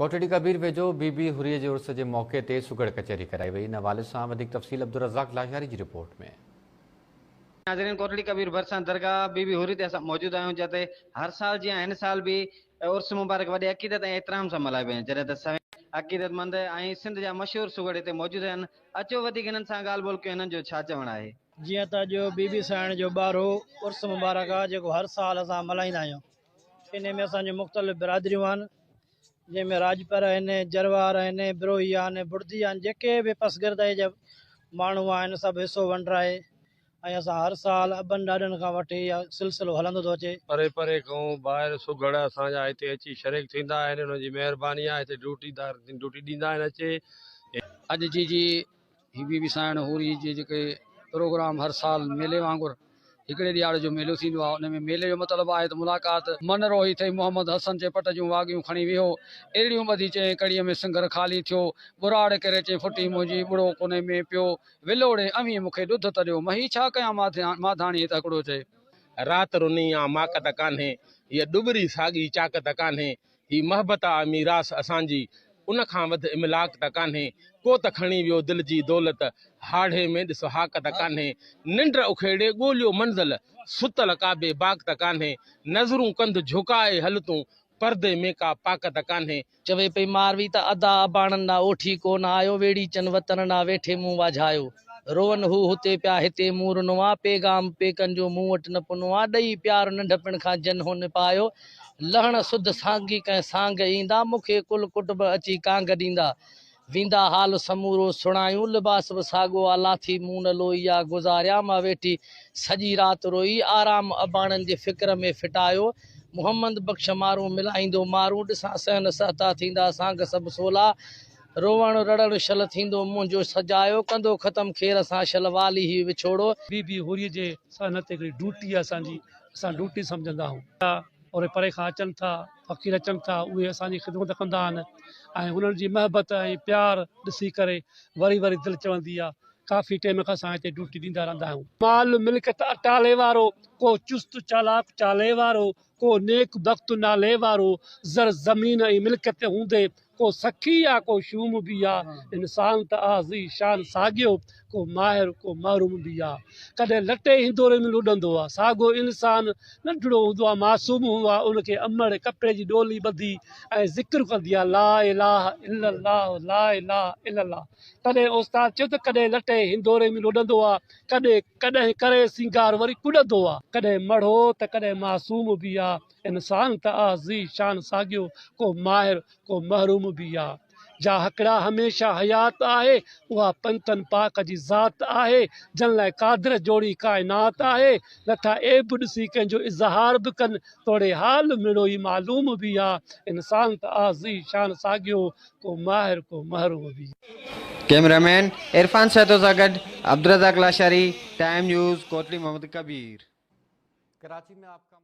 ڪوٽڙي ڪبير ويجهو بي بي حريء جي عرس جي موقعي تي سگهڙ ڪچهري ڪرائي وئي. ان حوالي سان وڌيڪ تفصيل عبدالرزاق لاشاري جي رپورٽ ۾. ناظرين ڪوٽڙي ڪبير ڀرسان درگاهه بي بي حوري تي اسان موجود آهيون جتي هر سال جيان هن سال به عرس مبارڪ وڏي عقيدت ۽ احترام سان ملهايو ويو جڏهن ته سوين عقيدتمند ۽ سنڌ جا مشهور سگهڙ هتي موجود آهن اچو وڌيڪ هنن سان ڳالهه ٻولهه ڪيون هنن جو ڇا چوڻ آهي. جيئن ته اڄ بي بي سائڻ جو ٻارهو عرس مبارڪ آهي جيڪو هر سال اسان ملهائيندا آهيون انهي ۾ اسان جون مختلف برادريون آهن جنهن ۾ راڄپر آهن، جروار آهن، بروهي آهن، بڙدي آهن جيڪي به پسگردائي جا ماڻهو آهن سڀ حصو ونڊرائي ۽ اسان هر سال ابن ڏاڏن کان وٺي اها سلسلو هلندو ٿو اچي. پري پري کان ڀائر سگهڙ اسان جا هتي اچي شريڪ ٿيندا آهن انهن جي مهرباني آهي هتي ڊيوٽي دار ڊيوٽي ڏيندا آهن اچي. اڄ جي جي هي بي بي سائڻ هوري جي جيڪي پروگرام هر سال ميلي وانگر هڪڙي ڏيهاڙي جو ميلو ٿيندو آهي ان ۾ ميلي جو مطلب آهي ته ملاقات. من روهي ٿئي محمد حسن چئي پٽ جون واڳيون کڻي ويهو ايرڙيون ٻڌي چئين ڪڙيء ۾ سنگهر خالي ٿيو ٻراڙ ڪري چئين ڦٽي منهنجي ٻڙو ڪونهي ۾ پيو ولوڙي اوهين مون کي ڏڌ ته ڏيو مهي ڇا ڪيان ماڌاڻي هت هڪڙو چئي. رات رني آ ماڪ ته ڪانهي، هيء ڏٻري ساڳي چاڪ ته ڪانهي، هي محبت آ ميراث اسان جي، ان کان وڌ املاڪ ته ڪانهي، ڪو ته کڻي ويو دل جي دولت، هاڙهي ۾ ڏس هاڪ ته ڪانهي، ننڊ اکيڙي ڳوليو منزل، ستل ڪا بي باڪ ته ڪانهي، نظرون ڪنڌ جهڪائي هل تون، پردي ۾ ڪا پاڪ ته ڪانهي. چوي پئي ماروي ته ادا اباڻن ڏانهن اوٺي ڪو نه آيو، ويڙهيچن وطن ڏانهن ويٺي مون واجهايو. روئن هو هتي پيا هتي مون رنو آ، پيغام پيڪن جو مون وٽ نه پنو آ، ڏئي پيار ننڍپڻ کان جن هو نپايو. لهڻ سڌ سانگي ڪنهن سانگ ايندا، مون کي ڪل ڪٽنب اچي ڪانگ ڏيندا. ويندا حال سمورو سڻايون، لباس به ساڳو آ، لاٿي مون نه لوئي آ، گذاريان مان ويٺي سڄي رات روئي، آرام اباڻن جي فڪر ۾ ڦٽايو. محمد بخش مارون ملائيندو مارون، ڏسان سهن سهتا ٿيندا سانگ سڀ سولا. روئڻ رڙڻ شل ٿيندو منهنجو سجايو، ڪندو ختم خير سان شل والي هي وڇوڙو. بي بي حوريء جي سهن تي هڪڙي ڊوٽي آ اسان جي، اسان ڊوٽي سمجهندا آهيون. اوري پري کان اچن ٿا، فقير اچن ٿا، اهي اسان جي خدمت ڪندا آهن ۽ انهن جي محبت ۽ پيار ڏسي ڪري وري وري دل چوندي آ. ڪافي ٽيم کان اسان هتي ڊيوٽي ڏيندا رهندا آهيون. مال ملڪيت اٽالي وارو، ڪو چست چالاڪ چالي وارو، ڪو نيڪ بخت نالي وارو، زر زمين ۽ ملڪيت هوندي ڪو سخي آ ڪو شوم به آ، انسان ته آ ذي شان ساڳيو، ڪو ماهر ڪو محروم به آ. ڪڏهن لٽي هندوري ۾ لڏندو آ، ساڳو انسان ننڍڙو هوندو آ، معصوم هوندو آ، ان کي امڙ ڪپڙي جي ڏولي ٻڌي ۽ ذڪر ڪندي آ، لا اله الا الله لا اله الا الله. تڏهن استاد چيو ته ڪڏهن لٽي هندوري ۾ لڏندو آ، ڪڏهن ڪڏهن ڪري سينگار وري ڪڏندو آ. ڪڏهن مڙهو ته ڪڏهن معصوم به آ، انسان ته آ ذي شان ساڳيو، ڪو ماهر ڪو محروم به آ. جا هڪڙا هميشه حيات آهي، اها پنجتن پاڪ جي ذات آهي، جن لاء قادر جوڙي ڪائنات آهي. نٿا عيب ڏسي ڪنهن جو اظهار به ڪن، توڙي حال مڙوئي معلوم به آ. انسان ته آ ذي شان ساڳيو، ڪو ماهر ڪو محروم به. ڪئميرا مين عرفان سهتو سان گڏ عبدالرزاق لاشاري، ٽائيم نيوز، ڪوٽڙي محمد ڪبير. ڪراچي ۾ آپ ڪا.